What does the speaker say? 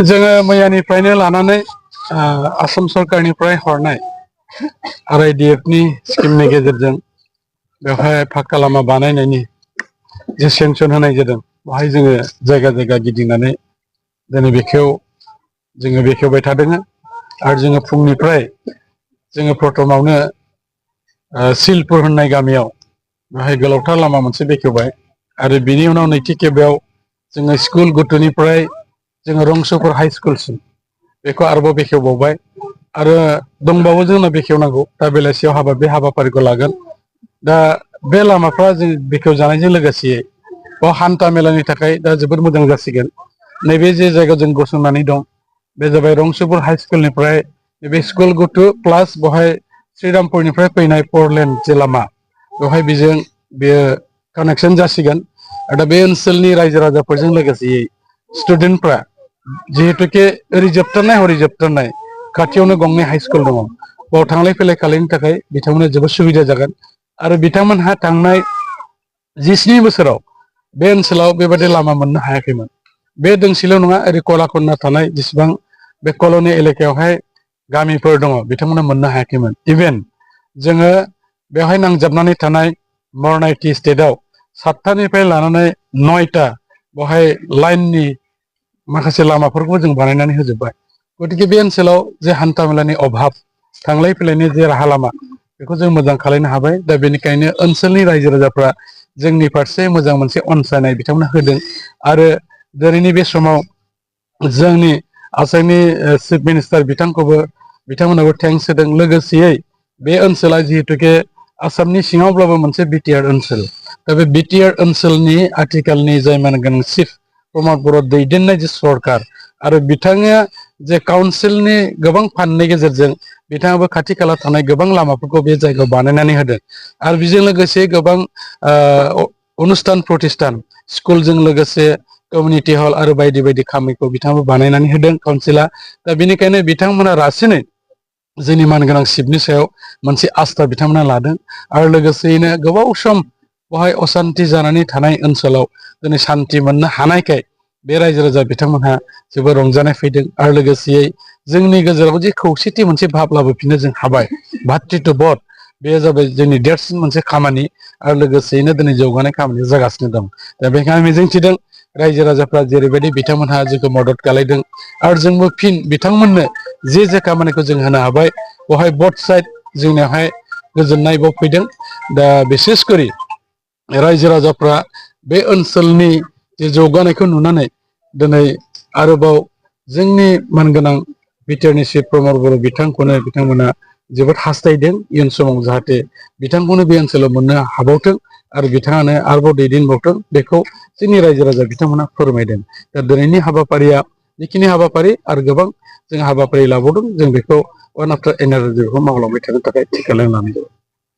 जोङो मैयानिफ्रायनो लानानै आसाम सरकारनिफ्राय हरनाय RIDF नि स्किमनि गेजेरजों बेवहाय फाक्का लामा बानायनायनि जे सेंसन होनाय जादों बेवहाय जोङो जायगा जायगा गिदिंनानै दिनै जोङो बेखेवबाय थादों आरो जोङो फुंनिफ्राय जोङो प्रथमावनो सिलपुर होननाय गामियाव बेवहाय गोलावथार लामा मोनसे बेखेवबाय आरो बिनि उनाव नैथि खेबाव जोङो स्कुल गथ'निफ्राय जोङो रंस'फोर हाइ स्कुलसिम बेखौ आरोबाव बेखेवबावबाय आरो दंबावो जोंना बेखेवनांगौ दा बेलासियाव बे हाबाफारिखौ लागोन दा बे लामाफ्रा जों बेखेवजानायजों लोगोसे बाव हान्था मेलानि थाखाय दा जोबोद मोजां जासिगोन नैबे जे जायगायाव जों गसंनानै दं बे जाबाय रंसुपुर हाइ स्कुलनिफ्राय नैबे स्कुल गथु प्लास बेवहाय श्रीरामपुरनिफ्राय फैनाय फरलेन जे लामा बेवहाय बेयो कानेक्सन जासिगोन आरो दा बे ओनसोलनि रायजो राजाफोरजों लोगोसे स्टुडेन्टफ्रा जिहेतुके ओरै जोबथारनाय खाथियावनो गंनै हाइ स्कुल दङ बाव थांलाय फैलाय खालामनो थाखाय बिथांमोननो जोबोद सुबिदा जागोन आरो बिथांमोनहा थांनाय 17 बोसोराव बे ओनसोलाव बेबादि लामा मोननो हायाखैमोन बे दोंसेल' नङा ओरै कला खना थानाय जेसेबां बे कल'नि एलेकायावहाय गामिफोर दङ बिथांमोना मोननो हायाखैमोन इभेन जोङो बेवहाय नांजाबनानै थानाय मरनायटि स्टेटआव 7थानिफ्राय लानानै 9ता बेवहाय लाइननि माखासे लामाफोरखौ जों बानायनानै होजोबबाय गतिके बे ओनसोलाव जे हान्था मेलानि अभाब थांलाय फैलायनि जे राहा लामा बेखौ जों मोजां खालामनो हाबाय दा बेनिखायनो ओनसोलनि रायजो राजाफ्रा जोंनि फारसे मोजां मोनसे अनसायनाय बिथांमोना होदों आरो दिनैनि बे समाव जोंनि आसामनि चिफ मिनिस्टार बिथांमोनाबो थेंक्स होदों लोगोसेयै बे ओनसोला जिहेतुके आसामनि सिङावब्लाबो मोनसे बिटिआर ओनसोल दा बे बिटिआर ओनसोलनि आथिखालनि जाय मानगोनां चिफ प्रमद बर' दैदेननाय जे सरकार आरो बिथाङा जे काउन्सिलनि गोबां फान्डनि गेजेरजों बिथाङाबो खाथि खाला थानाय गोबां लामाफोरखौ बे जायगायाव बानायनानै होदों आरो बेजों लोगोसे गोबां अनुस्थान प्रतिष्ठान स्कुलजों लोगोसे कमिउनिटि हल आरो बायदि बायदि खामानिखौ बिथाङाबो बानायनानै होदों काउन्सिला दा बेनिखायनो बिथांमोना रासिनै जोंनि मानगोनां चिफनि सायाव मोनसे आस्था बिथांमोना लादों आरो लोगोसेयैनो गोबाव सम बेवहाय असान्ति जानानै थानाय ओनसोलाव दिनै सान्ति मोननो हानायखाय बे रायजो राजा बिथांमोनहा जोबोर रंजानाय फैदों आरो लोगोसेयै जोंनि गेजेराव जे खौसेथि मोनसे भाब लाबोफिननो जों हाबाय भातृत्व बध बे जाबाय जोंनि देरसिन मोनसे खामानि आरो लोगोसेयैनो दिनै जौगानाय खामानिया जागासिनो दं दा बेखायनो मिजिंथिदों रायजो राजाफ्रा जेरैबायदि बिथांमोनहा जोंखौ मदद खालामदों आरो जोंबो फिन बिथांमोननो जे खामानिखौ जों होनो हाबाय बेवहाय बथ साइड जोंनियावहाय गोजोननाय बाव फैदों दा बिसेसकरि रायजो राजाफ्रा बे ओनसोलनि जे जौगानायखौ नुनानै दिनै आरोबाव जोंनि मानगोनां बिटिआरनि चिफ प्रमद बर' बिथांमोना जोबोद हास्थायदों इयुन समाव जाहाथे बिथांखौनो बे ओनसोलाव मोननो हाबावथों आरो बिथाङानो आरोबाव दैदेनबावथों बेखौ जोंनि रायजो राजा बिथांमोना फोरमायदों दा दिनैनि हाबाफारिया जिखिनि हाबाफारि आरो गोबां जों हाबाफारि लाबावदों जों बेखौ वान आफ्टार एनादार बेखौ मावलांबाय थानो थाखाय थिग खालामनानै